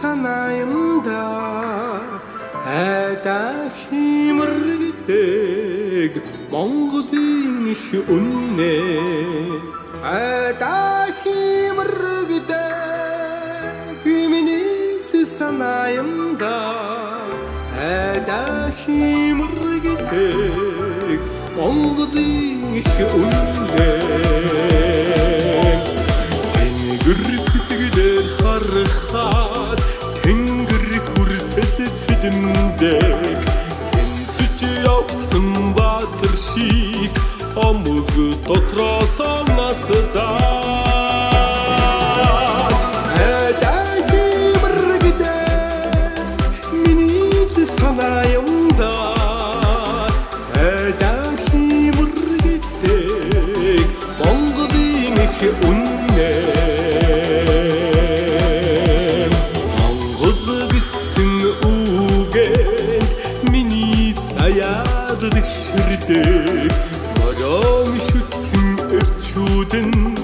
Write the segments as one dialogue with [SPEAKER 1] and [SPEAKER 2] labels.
[SPEAKER 1] санаа юм да. Айдаа химэрдэг Монголын их үннэ. Айдаа химэрдэг миний санаа юм да. Айдаа химэрдэг Монголын их үннэ. Тэнгэр сэтгэлээр харахад тэнгэр хүртэл цэлмдэг. Тэнцэж явсан баатар шиг омог дотроос насдаа. Айдаа химэрдэг миний санаа юм да. Айдаа химэрдэг Монголын их үннэ. Монгол гэсэн үгэнд миний заяад дэгширдэг. Морон шүтсэн эрчүүд нь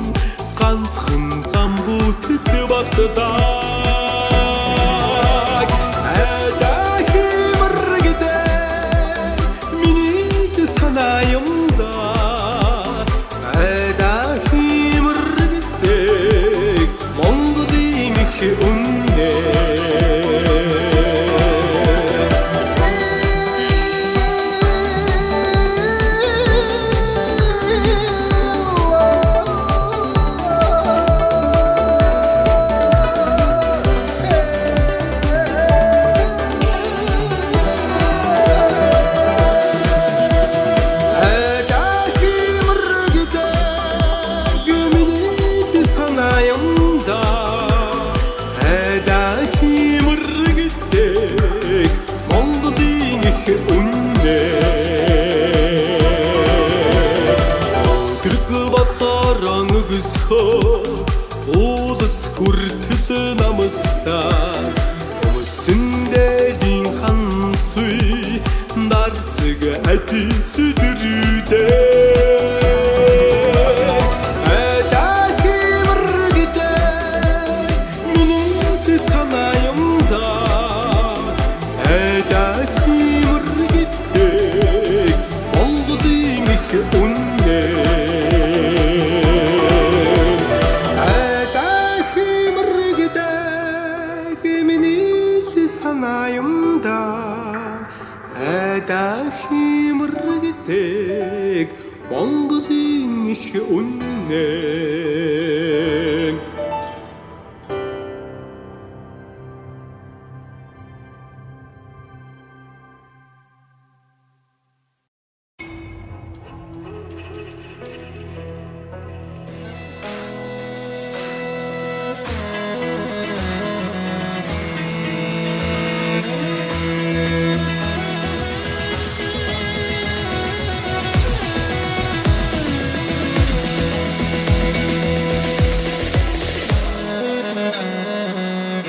[SPEAKER 1] ганцхан замбуутэд багтдаг. Айдаа химэрдэг миний санаа юм да. Айдаа химэрдэг Монголын их үннэ. Айдаа химэрдэг миний санаа юм да. Айдаа химэрдэг Монголын их үннэ. Өдрөг бодлорон өгсөхөө уулс хүртэл намстаа. Өмсөн дээдийн ханцүй дарцэг адил сүдрүүдээ. Айдаа химэрдэг миний санаа юм да. Айдаа химэрдэг Монголын их үннэ. Айдаа химэрдэг миний санаа юм да. Айдаа химэрдэг Монголын их үннэ.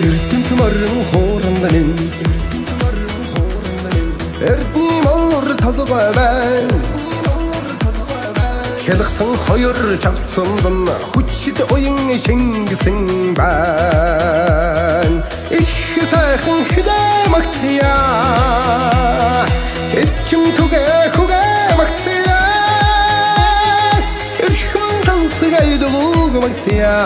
[SPEAKER 2] Эрдэмт морин хууранган эрдний молор толгой байна. Хялгсан хоёр чавцсан дун хүчит уян шингэсэн байна. Их сайхан хилээ магтъя. Эрчим түгээ хүгээ магтъя. Эрхэм тансаг айлгууг магтъя.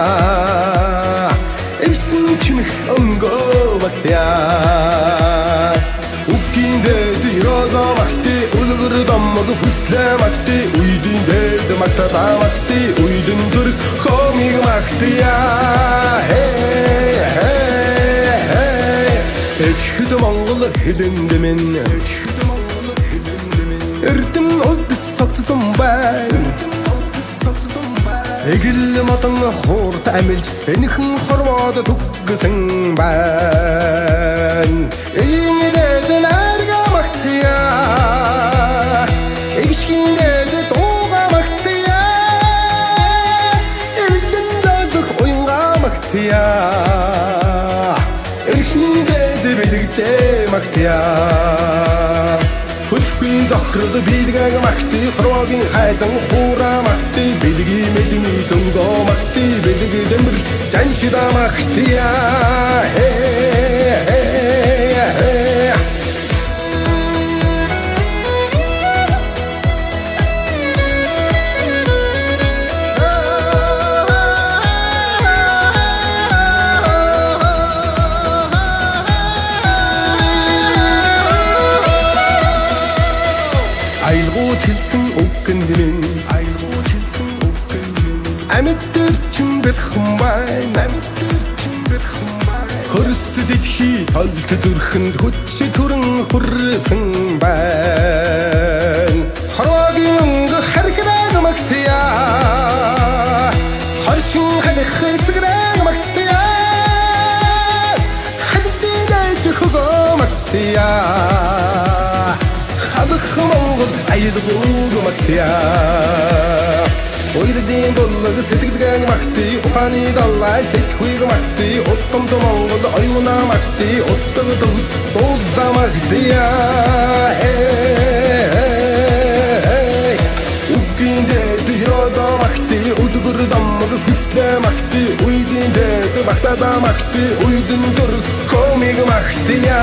[SPEAKER 2] Эвсэн чимэх өнгөө магтъя. Үгийн дээд ёроо магтъя, үлгэр домог хүслээ магтъя, үеийн дээд магтаа магтъя, үеийн зүрх хомиг магтъя. Хей хей хей. Эхэд Монгол хэлэнд минь эрдэм улс цогцлон байна. Эгэл модон хуурт амилж энэхэн хорвоод түгсэн байна. Ийнэд нарга магтъя. Эгшгинд дууга магтъя. Эвлэн золох уянга магтъя. Эрхэнд бэлэгдээ магтъя. Хөлхвийн зохирол бэлгэг магтъя, хорвоогийн хайлан хуураа магтъя, бэлгийн мэлний зөнгөө магтъя, бэлэг дэмбэрл жаншидаа магтъя. Хей Аялгуул хэлсэн үгэнд минь, аялгуул хэлсэн үгэнд минь. Амьд төрчин бэлхэн байна, амьд төрчин бэлхэн байна. Хөрст дэлхий толт зүрхэнд хүч шиг хүрэн хүрсэн байна. Хорвоогийн өнгө хархираг магтъя, хоршин халих эсгэрэг магтъя, халдын дэж хөгөө магтъя. Халах Монгол аялгууг магтъя. Уйрдын булаг сэтгэлгээг магтъя, ухааны далай сэтгхүйг магтъя, удамд Монгол оюунаа магтъя, утга төгс дуулаа магтъя. Үгийн дэд ёдоо магтъя, үлгэр дамаг хүслээ магтъя, үеийн дэд магтаадаа магтъя, үеийн төрх хомиг магтъя.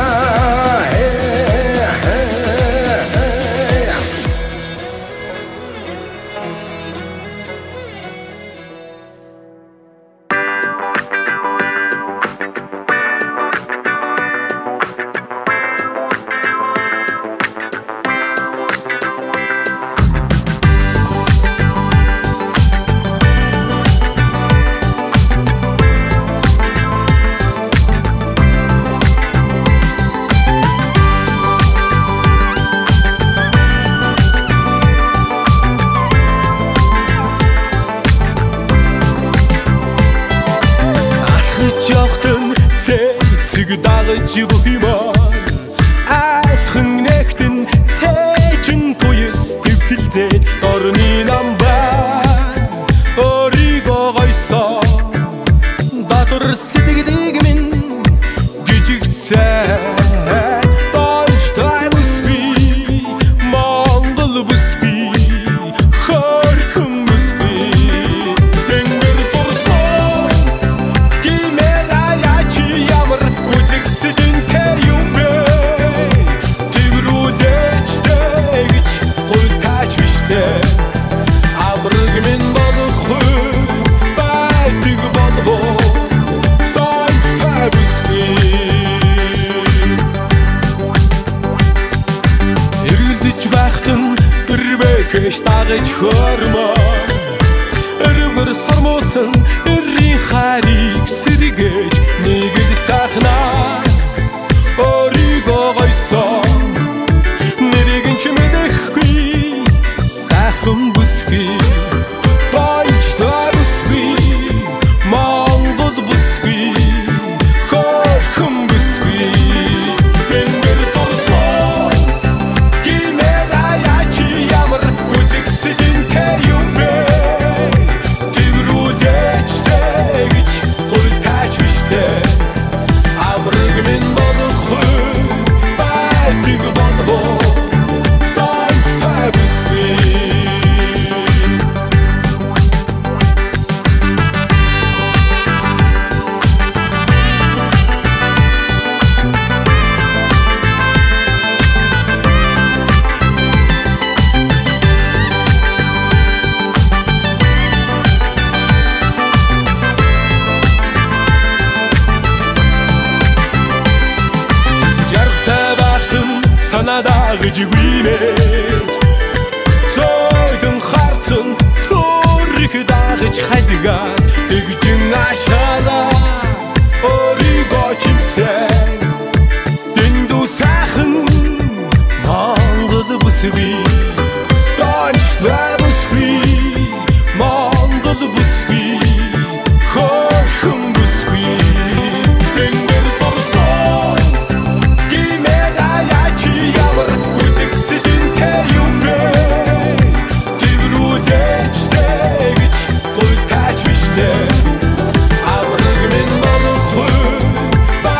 [SPEAKER 1] Авраг минь болох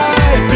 [SPEAKER 1] байдаг.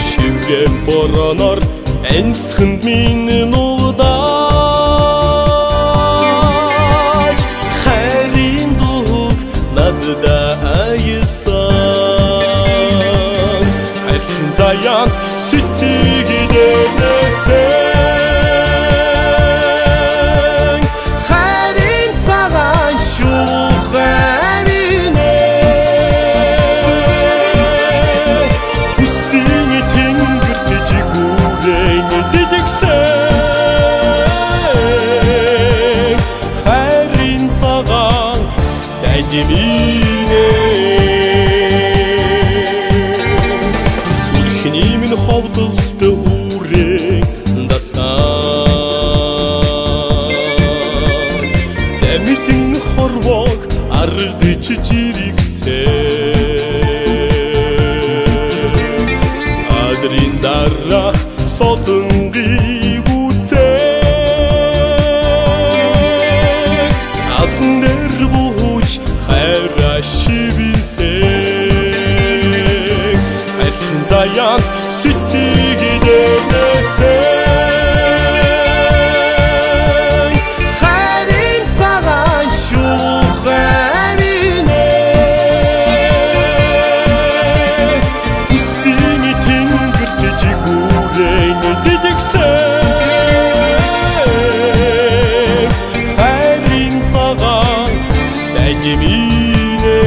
[SPEAKER 2] Шивгэ бороноор энсхэнд минь нуугдаж хайрын дууг надад аясан хайрын заяан сэтгэлээсэн хайрын цагаан шуухай минь хүслийн тэнгэрт жигүүрэн дэлгэсэн хайрын цагаан дайдиминэ зүрхний минь ховдолт үрээ дасан замилэн хорвог ардч жирэгсэн адрын дараах солонгийг үтээ алхан дээр бууж хайраа шивэнсэн хайрын заяан сэтгэлээсэн хайрын цагаан шуухай минь хүслийн тэнгэрт жигүүрэн дэлгэсэн хайрын цагаан дайдиминэ.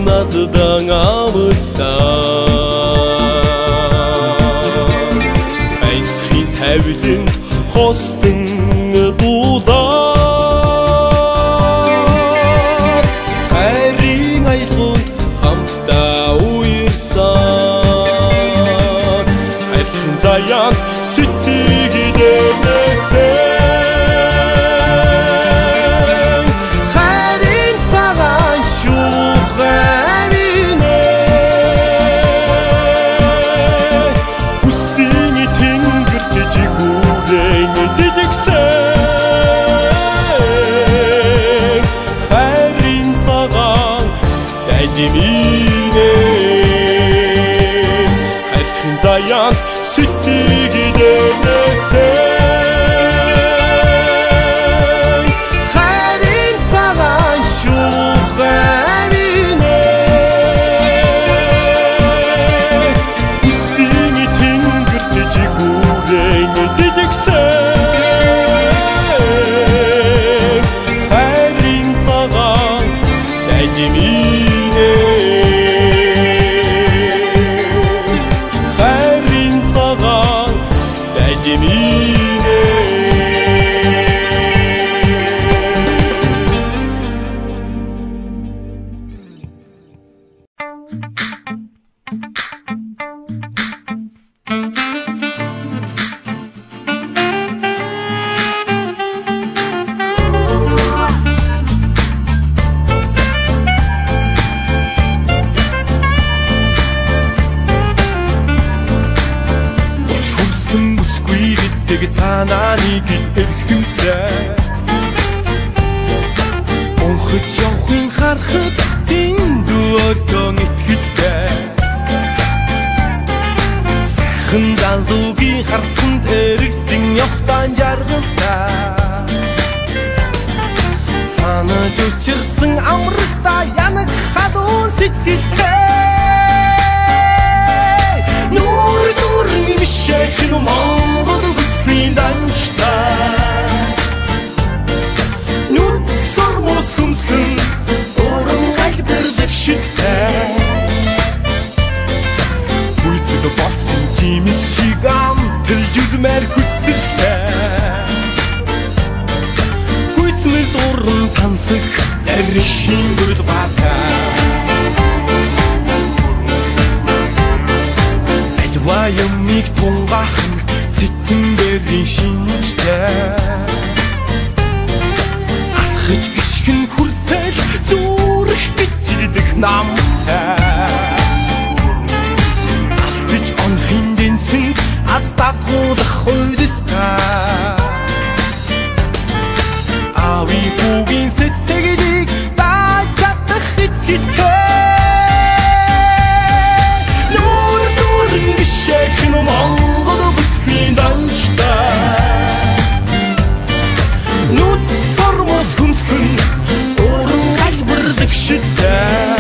[SPEAKER 2] Наддан авсан хайсхийн тавиланд хостон дуулаад хайрын аялганд хамтдаа уярсан хайрын заяан сэтгэлээсэн хайрын цагаан шуухай минь хүслийн тэнгэрт жигүүрэн дэлгэсэн хайрын цагаан дайдиминэ хайрын заяан сэтгэлээсэн хайрын цагаан шуухай минь хүслийн тэнгэрт жигүүрэн дэлгэсэн хайрын цагаан дайдиминэ хайрын цагаан дайдиминэ. Цаанаа нэг л эрхэмсэй унхаж явахын харахад дэндүү ордон итгэлтэй сайхан залуугийн хартанд эрэгдэн явхтан жаргалтай санаж учирсан амрагта янаг халуун сэтгэлтэй нүүр дүүрэн мишэхэн Монгол бүсний данчтай нүд сормоос хөмсөн уран галбирлаг шидтэй гүйцэд болсон жимс шиг ам амталж үзмээр хүсэлтэй. Гүйцмэл уран тансаг нарийн гөрөл баата. Альва юмыг тунгаах нь цэцэн бэрийн шинжтэй. Алхаж гიშгэн хүртэл зүрх бичигдэх намтай. Алтж онхын дэнсэн аз дагуулах хувьдастай. Аавын хүүгийн сэтгэлийг дааж чадах итгэлтэй. Нүүр дүүрэн бишэх нь Монгол бүсгийн данжтай. Нүд сормоос хүмсгэн уран галбирдаг шидтэй.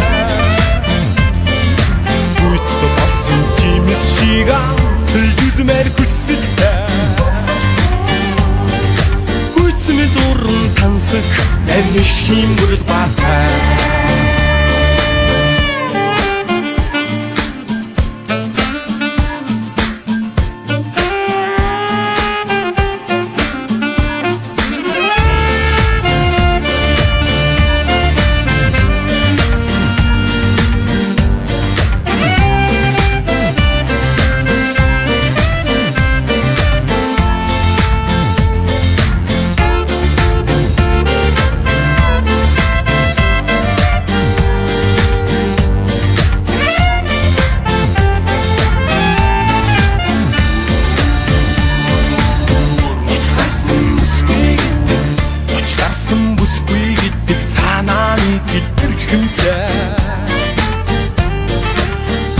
[SPEAKER 2] Гүйцэд болсон жимс шиг амталж үзмээр хүсэлтэй. Гүйцмэл уран тансаг нарийн гөрөл баата.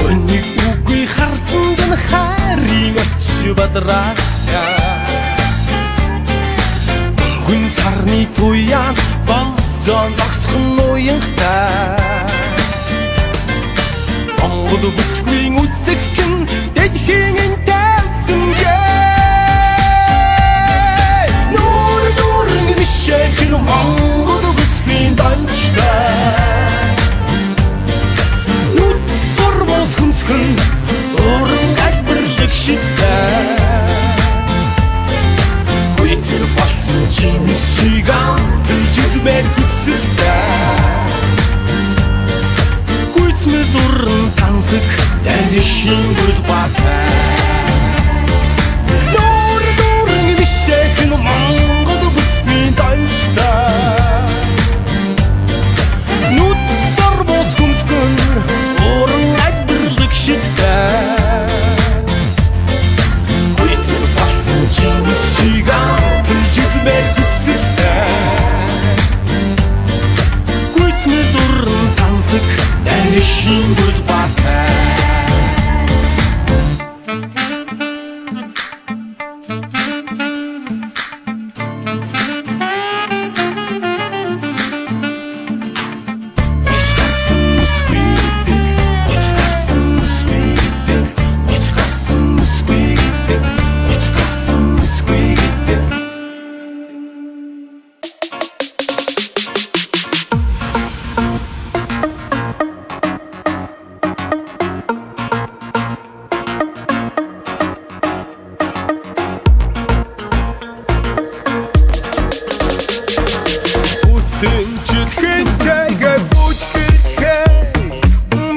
[SPEAKER 2] Өнийг үгүй харцанд нь хайрын оч бадраастай. Мөнгөн сарны туяан болзон зогсох нь уянхтай. Монгол бүсгүйн үзэгслэн дэлхийн тавьцанжээ. Нүүр дүүрэн бишэх нь Монгол бүсгүйн данжтай. Хүмсгэн уран галбирлаг шидтэй. Гүйцэл болсон жимс шиг амталж үзмээр хүсэлтэй. Гүйцмэл уран тансаг нарийн гөрөл баата. Нүүр дүүрэн бишэх нь Монгол бүсгүйн данжтай. Нүд сормоос хүмсгэн уран шидтэй. Гүйцэл болсон жимс шиг амталж үзмээр хүсэлтэй. Гүйцмэл уран тансаг нарийн гөрөл баата. Бүтэнчлэхэнтэйгээ бүжгэлхэй,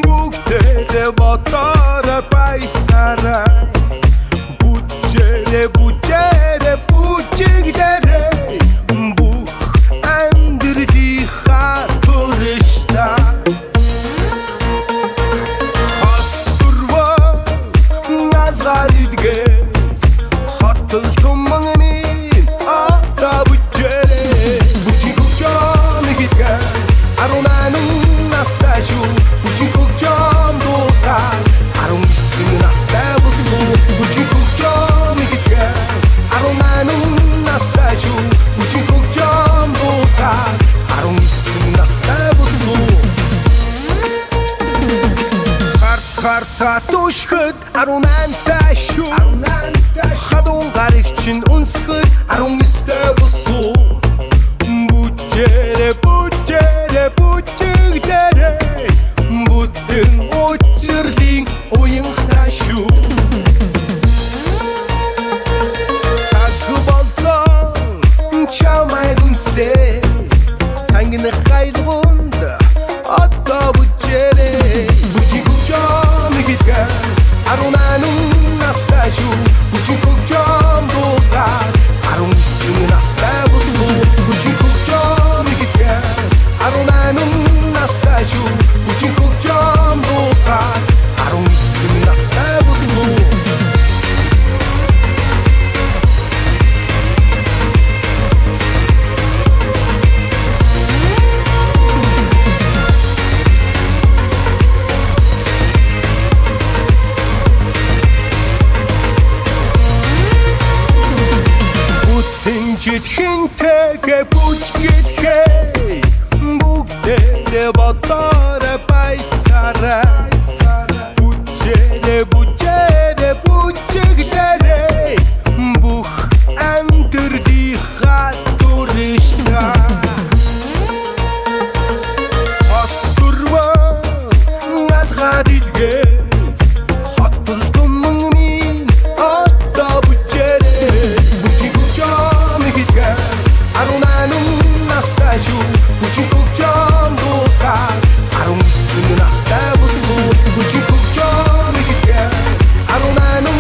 [SPEAKER 2] бүгдээрээ бодоорой баясарай. Бүжээрээ бүжээрээ бүжиглээрэй, бүх амьдралынхаа төрөштэй. Хос дөрвөн алгаар илгээ, хотол туман минь одоо бүжээрэй. Бүжиг хөгжөөн хийгээ 18 настай шүү. Бүжиг хөгжөөн дуусаа 19 настай болсон. Бүжиг хөгжөөн хийгээ 18 настай шүү. Бүжиг хөгжөөн дуусаа 19 настай болсон. Харц харцаа түшхэд 18-тай шүү. Хадун гарыг чинь үнсгэд 19-тэй болсон. Бүжээрээ бүжээрээ бүжиглээрэй, бүтэн учирлын уянхтай шүү. дуусаад 19 настай болсон. Хүчин хөгжим ихдээ 18 настай шүү. Хүчин хөгжим дуусаад 19 настай болсон. Жилхэнтэйгээ бүжгэлхэй, бүгдээрээ бодоорой баясаарай. Бүжээрээ бүжээрээ бүжиглээрэй, бүх амьдралынхаа дүрштэй. Хос дөрвөн алгаад илгээ, хотол түмэн минь одоо бүжээрэй. Бүжиг хөгжим ихдээ 18 настай шүү. Бүжиг хөгжим дуусаад 19 настай болсон. Бүжиг хөгжим ихдээ 18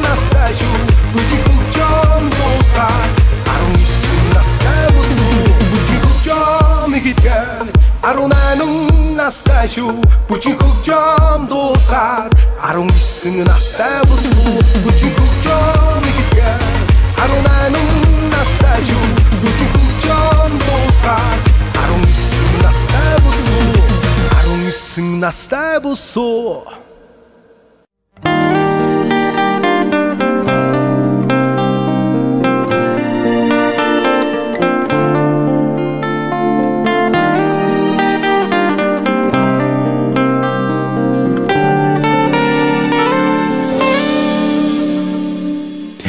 [SPEAKER 2] настай шүү. Бүжиг хөгжим дуусаад 19 настай болсон. Бүжиг хөгжим ихдээ 18 настай шүү. Бүжиг хөгжим дуусаад 19 настай болсон. Бүжиг хөгжим ихдээ 18 настай шүү. Бүжиг хөгжим дуусаад 19 настай болсон. 19 настай болсон.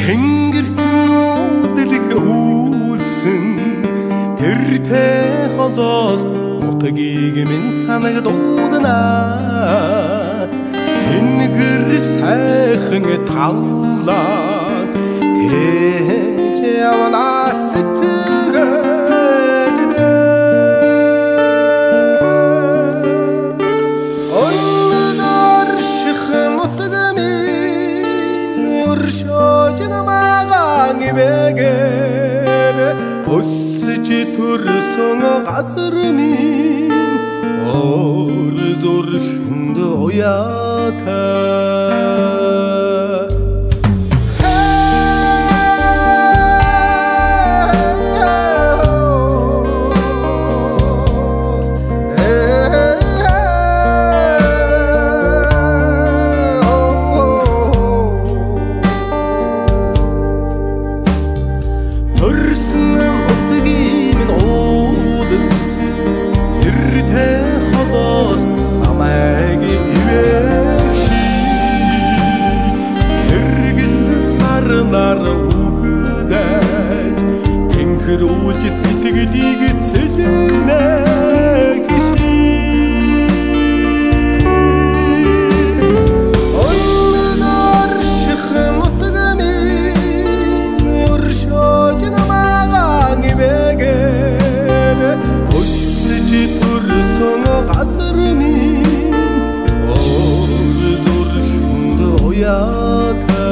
[SPEAKER 2] Тэнгэрт нуудлах үйлсэн тэртэй холоос нутгийг минь санагдуулна. Тэнгэр сайхан таллаг тээж явна сэтгэлдээ. Өндөр ших нутаг минь өршөөж намайг ивэгээр, өсөж төрсөн газар минь өөр зүрхэнд уяатай. Төрсөн нутгийн минь уулс тэртэй холоос намайг ивэх шиг, тэргэл сарнаар үгдэж тэнхэр үйлж сэтгэлийг цэлнэ шиг. Өндөр ших нутаг минь өршөөж намайг ивэгээр, өсөж төрсөн газар минь өөр зүрхэнд уяатай.